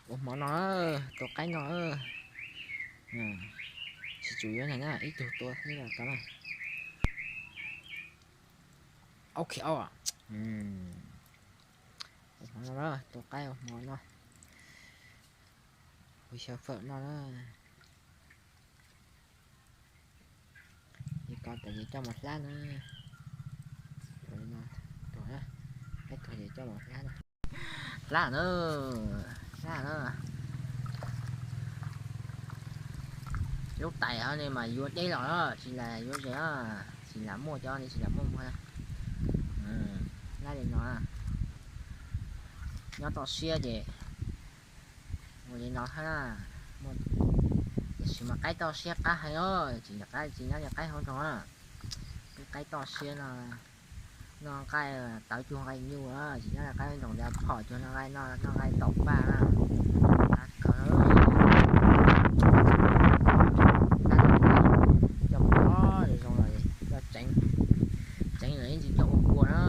Ua hmo no, tua qaib no. Tsis tsum yuav na, ib tug tua thiab los tau na. Ok, ua hmo no, tua qaib ua hmo no. Ua xyaw fawm no na. Li ko tas ces coj mus hlab na. Ua li no, tua na, peb tua ces coj mus hlab na. Hlab na, hlab na. Lub tais ho ne mas yuav deb los tsis lam yuav ze, tsis lam muaj cov ne tsis lam muaj muag. Hlab li no, nyob toj siab ces ua li no thiab. Tiam sis mas qaib toj siab qab heev os, tsis nyob li qaib hauv nroog. Peb qaib toj siab no, noj nqaij tawv cuag nqaij nyuj, tsis nyob li qaib hauv nroog, phom cuag noj nqaij, noj nqaij taum paj na. Qab kawg. Coj mus zoo los coj tsev, tsev los yeej tsis coj ua kua na.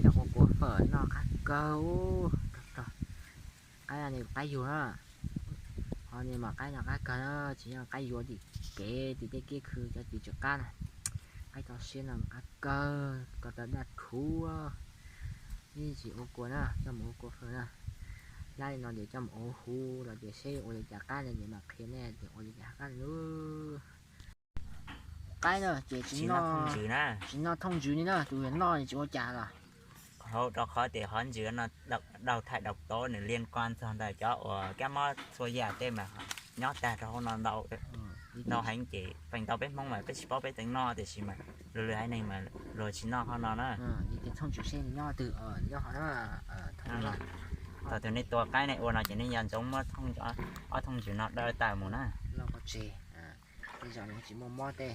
Coj ua kua fawm noj qab kawg. Qaib ne qaib yuag na. Ho ne mas qaib no qab kawg na, tsis yog qaib yuav tim kev tim tej kiab khw cov tim tsw qab na. Qaib toj siab no qab kawg, ko taw daj khuv. Yeej tsis ua kua na, coj mus ua kua fawm na. Hlab li no ces coj mus ua huv los ces seb ua li cas qab no ces mam qhia nej tias ua li cas qab no. Qaib no ces tsis noj thooj ntsws li na, tus noj tsis ua cas los. Rau qhov tias qhov ntsws no độc thaij độc tố nws liên quan txog ntawm cov uas kab mob txhua yam tej mas nyob tag rau hauv no ntau, ntau heev ces feem ntau peb Hmoob mas peb tsis paub, peb teev noj tiam sis mas luag lwm haiv neeg mas luag tsis noj qhov no na. Thaum twg nej tua qaib nej ua no ces nej nco ntsoov muab ob thooj ntsws no daw tawm mus na. Tej zaum nws tsis muaj mob tej.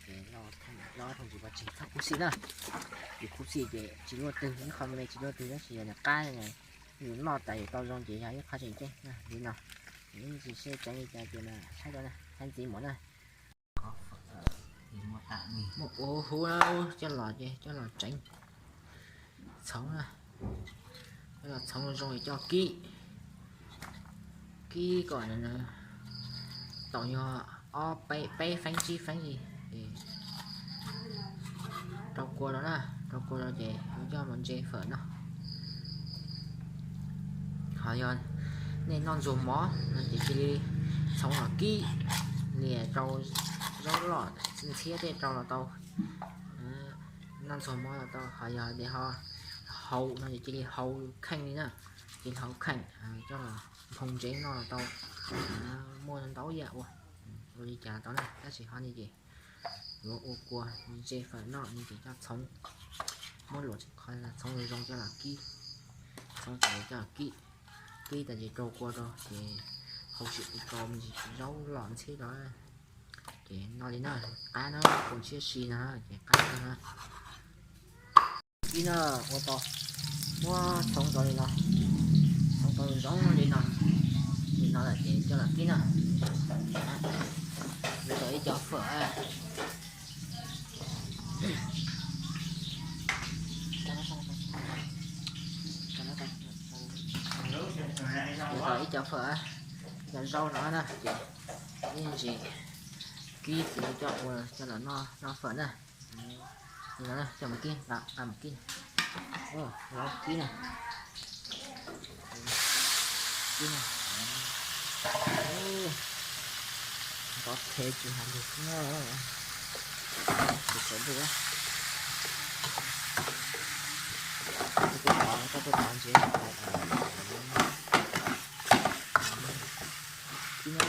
Ces ob thooj ntsws pov tseg, txhob khuv xim na. Yus khuv xim ces tsis luaj twg, ib qho me tsis luaj twg tab sis yog nws qab, yus noj tas yus tau zoo ces yog ib qho tseem ceeb li no. Ib ntsis seb tseev li cas ces mas saib rau na, saib ntxiv mus na. Muab ua huv coj los ces coj los tseev, txhoov na, coj los txhoov zoo zoo es coj kib, kib kom nws tau yog ob peb, peb feeb tsib feeb li es rau kua rau na, rau kua rau ces yuav coj mus ntse fawm noj. Ho yog nej noj ntxuag mov no ces cia li txhoov los kib li rau zaub loj ntxhiab tej rau los tau. Noj ntxuag mov los tau, ho yog tias ho haus no ces cia li haus kheej li na, cia li haus kheej coj los nphoo ntsev noj los tau. Muaj ntau yam ua, ua li cas los tau na, tab sis ho ne ces yuav ua kua ntse fawm noj ne ces coj txhoov, muab luam qhov txhoov zoo zoo coj los kib, txhoov coj los kib, kib tas ces rau kua rau ces haus tsis ua rau me ntsis zaub loj ntxhiab rau. Ces noj li na, qab na, kua ntshiab si no ces qab kawg na. Kib na, ua tau, muab txhoov rau li no, txhoov rau zoo li no, li no lawm ces coj los kib na. Ua tau ib co fawm. Ua tau ib co fawm, ib co zaub no na ces ib ntsis kib ces coj ua coj los noj fawm na. Li no coj mus kib, nqa mus kib, zaub kib na, kib na. Ntov phev tsis hais lus na, tsis txawv lus. Koj tuaj tod, koj tuaj tod ntsia. Kib na.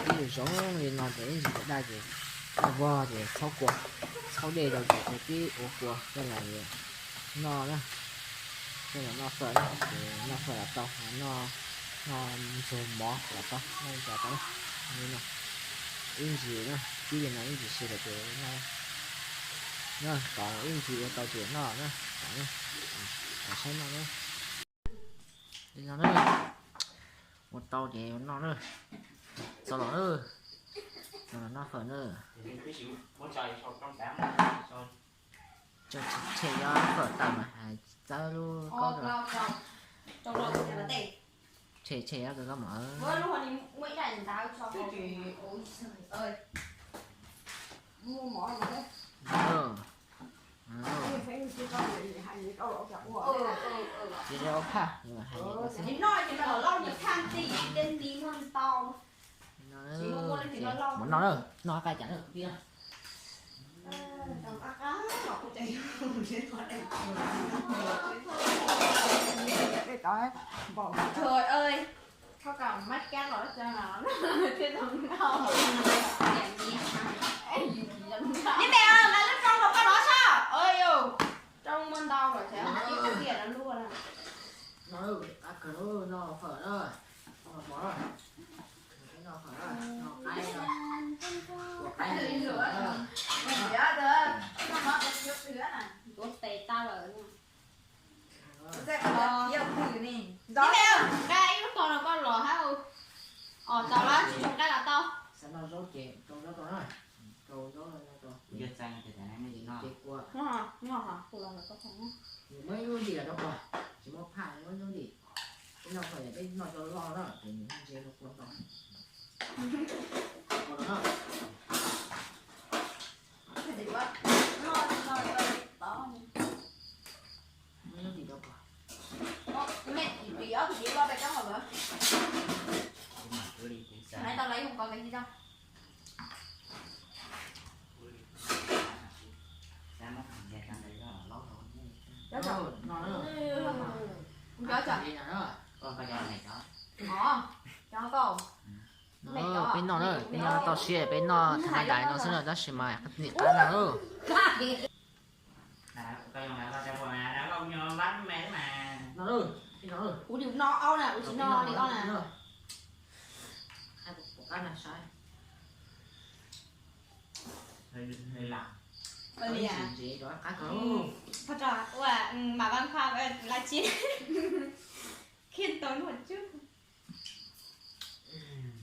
Ib lwm zoo li no ces ib ntsis daj ces daj vog ces txhob kua, txhob dej rau ces ua tib ua kua coj los noj na, coj los noj fawm na, ces noj fawm los tau, noj, noj ntxuag mov los tau, noj li cas tau na. Li no, ib ntsis na, kib li no ib ntsis xwb ces noj na, kom ib ntsis ua tau ces noj na, kom na, kom saib noj na. Li no na, ua tau ces noj na, txhob los na, noj fawm na. Tshem tshem cov fawm tawm mas hais txawb lub koj. Tshem tshem cov koj mov. Ces ua phaj, hais no. Mus no na, no qab cas na. Trời ơi, kho cov mab cab los cho nó thiaj tau noj. Ib me mas lub rau los koj los sab. Ơi yus, rau muaj ntau los tsev ib tiam no luaj na. No, qab kawg no fawm na, no mov na, no fawm na, no qaib no, ua qaib no. Tuav tes tau lawm. Ib me, nqa ib lub kos los koj los hab. Os, tau lawm, tsis zoo nqa los tau. Xav noj zaub ces rau zaub rau na, rau zaub rau. Ces kua, muab ib lub ntim los rau koj, tsis muab phaj, muab ib lub ntim. Peb noj fawm yog peb noj cov loj na, ces nws ntse rau kua ntau. Kua no na. Muab ib lub ntim rau koj. Mej, ris ob tug diav loj pem roob los lawm. Nai tau lawv ib hoo kos me ntsis rau. Cov, cov, cov, peb noj na, peb noj toj siab, peb noj thaj dais no xwb na, tab sis mas nim qab no. Kuv no au na, kuv tsis no li ob na. Qhov tso ua mam vam kha live stream khian tau nua cub.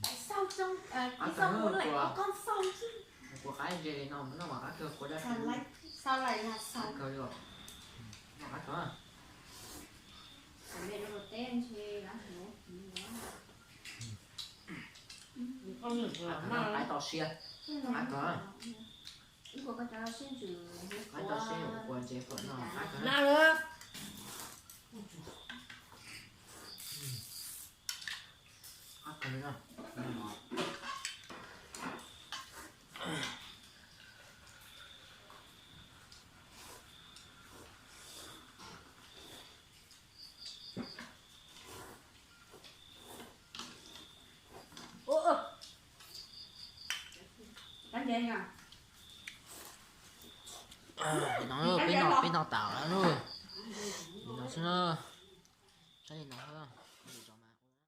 Tại sao trong, à, tại sao muốn lại có con sau chứ? Ua qab ze no, no mas qab kawg, ua dab tsi? Sao lại là sau? Qab kawg li os. No qab kawg. Mẹ nó test nche lá hổ. Qab toj siab. Qab kawg. Qab toj siab, ua ntse fawm no qab kawg. Qab kawg li no. No, peb no, peb no tas lawm lauj. No xwb na. Saib li no.